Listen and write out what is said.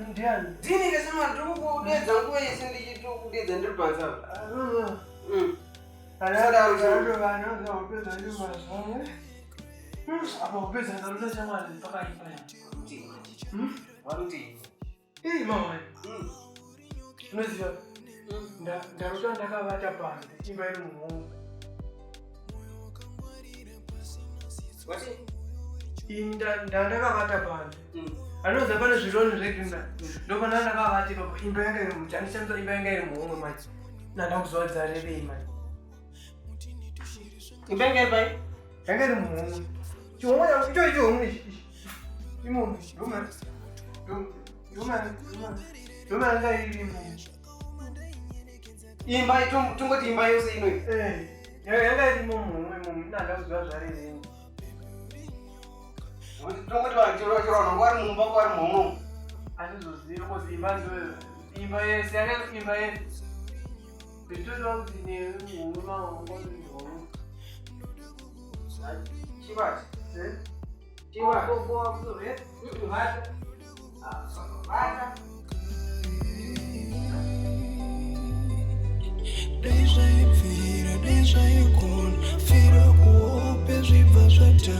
Ndiani? Ndini kasema ndiri kukudedza nguva yese ndichitokudedza ndiri panze apa. Apa kupedza ndaruta shamwari pakaipa. Waruti. Ii mama. Unoziva ndaruta ndakavata panze imba iri muhomwe. Wati? Ini ndandakavata panze. Anoziva pane zvironi zvegreen ndopana ndakavata ipapo imba yanga iri muti andishandisa imba yanga iri muhomwe manje. Nanda kuziva dzarevei manje. Imba yanga iri pai? Yanga iri muhomwe. Chihomwe changu icho chihomwe ichi ichi. Imomo ndoma ndoma ndoma yanga iri imomo. Imba tongoti imba yose inoyi. Eh, yanga iri muhomwe imomo nanda kuziva zvarevei. Tongoti vanhu chero chero vanhu vari mumba vari muhomwe. Handizozivi kuti imba ndo imba yese yanga imba yese. Nditoziva kuti nemuhomwe mahomwe muhomwe. Chibati. Eh? Chibati. Ko Vata. Vata. Dai zvaibvira, dai zvaigona, fira kuhope zvibva zvatanga.